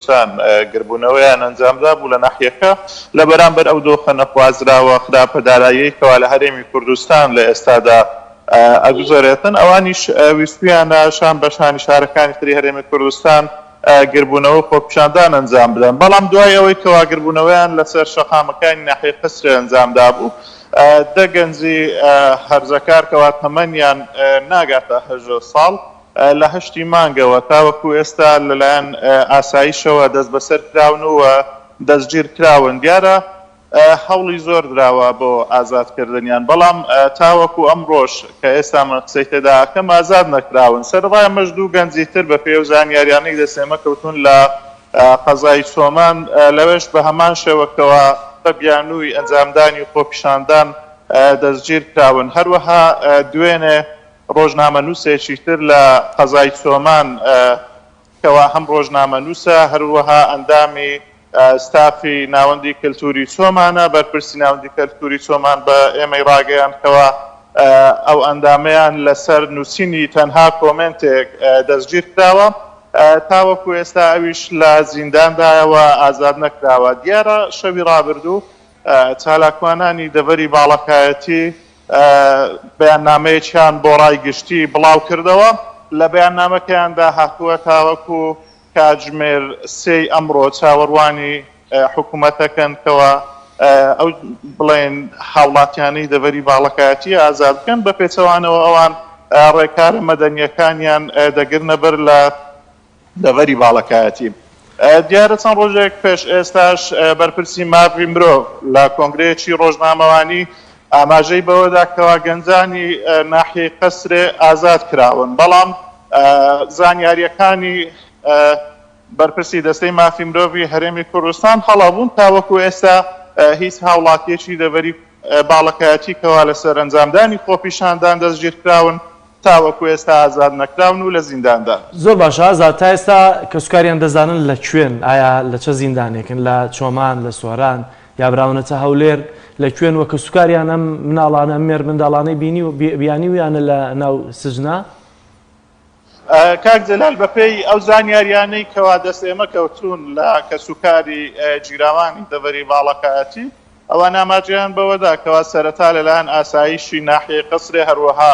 کوردستان گربوونەوەیان ئەنجامدابوو لە ناحیەکە لە بەرامبەر ئەو دۆخە نەخوازراوە خراپە داراییەی کەوا لە هەرێمی کوردستان لە ئێستادا ئەگوزەرێتن ئەوانیش ویستویانە شان بە شانی شارەکانی تری هەرێمی کوردستان گربوونەوە و خۆپیشاندان ئەنجام بدەن بەڵام دوای ئەوەی کەوا گربوونەوەیان لەسەر شەقامەکانی ناحیەی قەسرێ ئەنجامدابوو دە گەنجی هەرزەکار کەوا تەمەنیان ناگاتە 18 ساڵ لە هەشتی مانگەوە تاوەکو ئێستا لەلایەن ئاسایشەوە دەستبەسەر کراون و دەستگیرکراون، دیارە هەوڵی زۆر دراوە بۆ ئازادکردنیان، بەڵام تاوەکو ئەمڕۆش کە ئێستا من قسەی تێدا ئەکەم ئازاد نەکراون، سەرەڕای ئەمەش دوو گەنجی تر بەپێی ئەو زانیاریانەی دەست ئێمە کەوتوون لە قەزای چۆمان لەوێش بە هەمان شێوە کەوا بە بیانووی ئەنجامدانی خۆپیشاندان دەستگیرکراون، هەروەها دوێنێ ڕۆژنامەنووسێکی تر لە قەزای چۆمان کەوا هەم ڕۆژنامەنووسە هەروەها ئەندامی ستافی ناوەندی کەلتووری چۆمانە، بەرپرسی ناوەندی کەلتووری چۆمان بە ئێمەی ڕاگەیاند کەوا ئەو ئەندامەیان لەسەر نووسینی تەنها کۆمێنتێک دەستگیر کراوە، تاوەکو ئێستا ئەویش لە زینداندایە و ئازاد نەکراوە. دیارە شەوی ڕابردوو چالاکوانانی دەڤەری باڵەکایەتی بەیاننامەیەکیان بۆ ڕای گشتی بڵاوکردەوە، لە بەیاننامەکەیاندا هاتووە تاوەکو کاتژمێر سێی ئەمڕۆ چاوەڕوانی حکومەتەکەن کەوا ئەو بڵێن هاوڵاتیانەی دەڤەری باڵەکایەتی ئازاد بکەن، بە پێچەوانەوە ئەوان ڕێکارە مەدەنییەکانیان دەگرنەبەر لە دەڤەری باڵەکایەتی. دیارە چەند ڕۆژێک پێش ئێستاش بەرپرسی مافی مرۆڤ لە کۆنگرەیەکی ڕۆژنامەوانی ئاماژەی بەوەدا کەوا گەنجانی ناحیەی قەسرێ ئازاد کراون، بەڵام زانیارییەکانی بەرپرسی دەستەی مافی مرۆڤی هەرێمی کوردستان هەڵە بوون، تاوەکو ئێستا هیچ هاوڵاتییەکی دەڤەری باڵەکایەتی کەوا لەسەر ئەنجامدانی خۆپیشاندان دەستگیرکراون تاوەکو ئێستا ئازاد نەکراون و لە زینداندان. زۆر باشە ئازاد تا ئێستا کەسوکاریان دەزانن لە کوێن ئایا لە چە زیندانێکن لە چۆمان لە سۆران یا براونەتە هەولێر لە کوێن وە کەسوکاریان ئەم مناڵانە ئەم مێرمنداڵانەی بینی و بیانیویانە لە ناو سجنا؟ کاک جەلال بەپێی ئەو زانیاریانەی کەوا دەست ئێمە کەوتوون لە کەسوکاری گیراوانی دەڤەری باڵەکایەتی ئەوان ئاماژەیان بەوەدا کەوا سەرەتا لەلایەن ئاسایشی ناحیەی قەسرێ هەروەها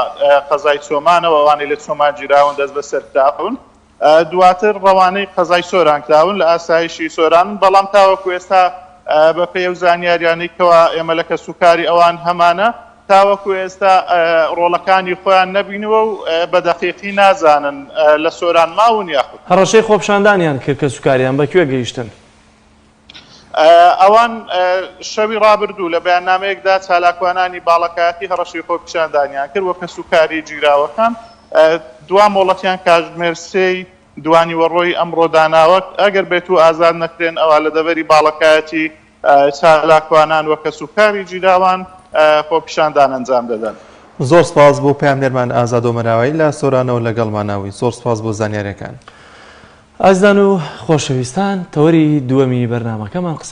قەزای چۆمانەوە ئەوانەی لە چۆمان گیراون دەستبەسەرکراون دواتر ڕەوانەی قەزای سۆران کراون لە ئاسایشی سۆرانن بەڵام تاوەکو ئێستا بەپێی ئەو زانیاریانەی کەوا ئێمە لە کەسوکاری ئەوان هەمانە تاوەکو ئێستا ڕۆڵەکانی خۆیان نەبینووە و بە دەقیقی نازانن لە سۆران ماون یاخود. هەڕەشەی خۆپیشاندانیان کرد کەسوکاریان بە کوێ گەیشتن؟ ئەوان شەوی ڕابردوو لە بەیاننامەیەکدا چالاکوانانی باڵەکایەتی هەڕەشەی خۆپیشاندانیان کرد و کەسوکاری گیراوەکان دوا مۆڵەتیان کاتژمێر سێی دوانیوەڕۆی ئەمڕۆ داناوە، ئەگەر بێتوو ئازاد نەکرێن ئەوا لە دەڤەری باڵەکایەتی چالاکوانان و کەسوکاری گیراوان خۆپیشاندان ئەنجام دەدەن. زۆر سپاس بۆ پەیامنێرمان ئازاد ئۆمەراوایی لە سۆرانەوە لەگەڵمانە بووی زۆر سپاس بۆ زانیاریەکان. ئازیزان و خۆشەویستان تەوەری دووەمی بەرنامەکەمان قسە.